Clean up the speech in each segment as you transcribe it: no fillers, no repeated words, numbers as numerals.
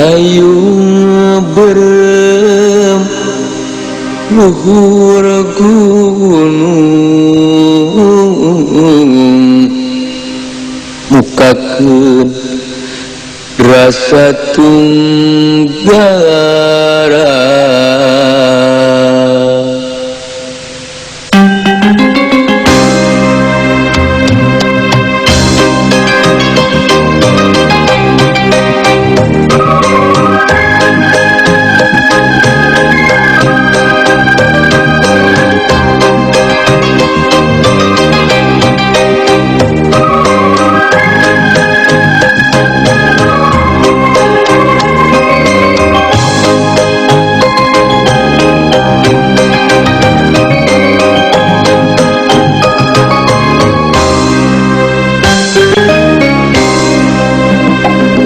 Layung berem luhur gunung mukakeun rasa tunggara.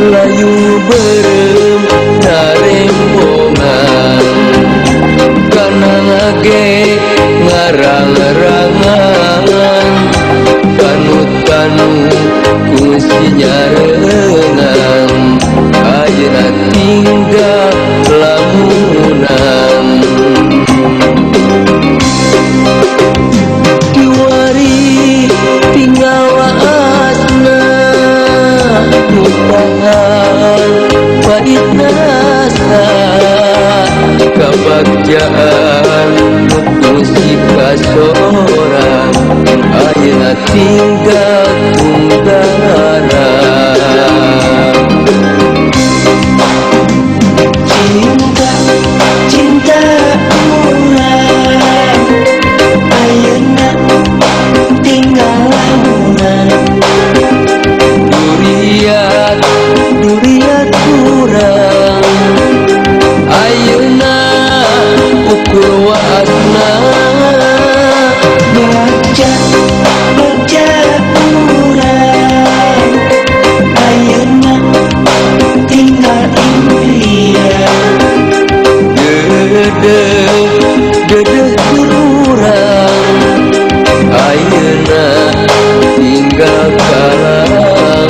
Layung berem narembongan kana ngage ngarang-rangan tanu-tanu kungsi nyarengan ayeuna tinggal lamunan. Kiwari tinggal waasna lupahan pahit rasa kebagjaan kungsi kasorang ayeuna tinggal tunggara. Cinta, cinta urang ayeuna tinggal lamunan. Duriat, duriat urang ayeuna ukur waasna. Bagja, bagja urang ayeuna tinggal impian. Dedeh, dedeh urang ayeuna tinggal kalangkang.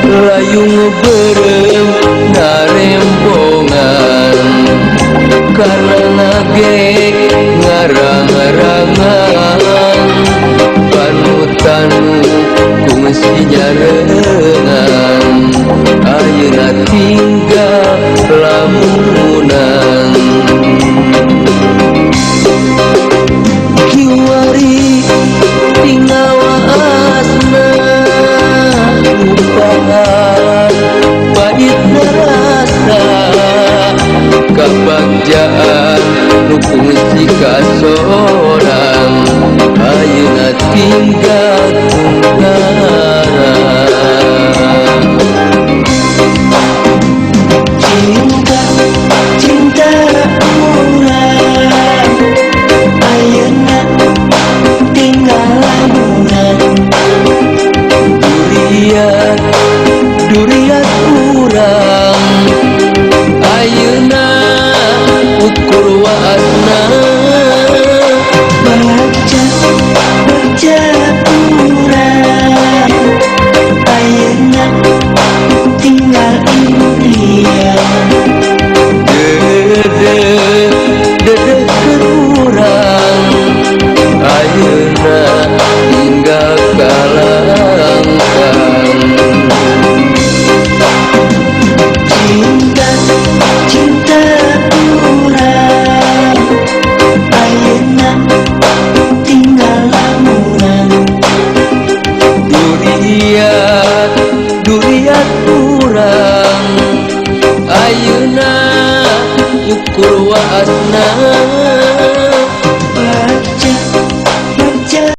Layung berem narembongan kana ngage ngarang-rangan panu-tanu kungsi nyarengan ayeuna tinggal lamunan. Kiwari tinggal waasna lupahan pahit rasa kebagjaan nu kungsi kasorang ayeuna tinggal tunggara. Cinta, cinta urang ayeuna tinggal lamunan. Duriat, duriat urang ayeuna ukur waasna. Bagja, bagja urang Ukur waasna.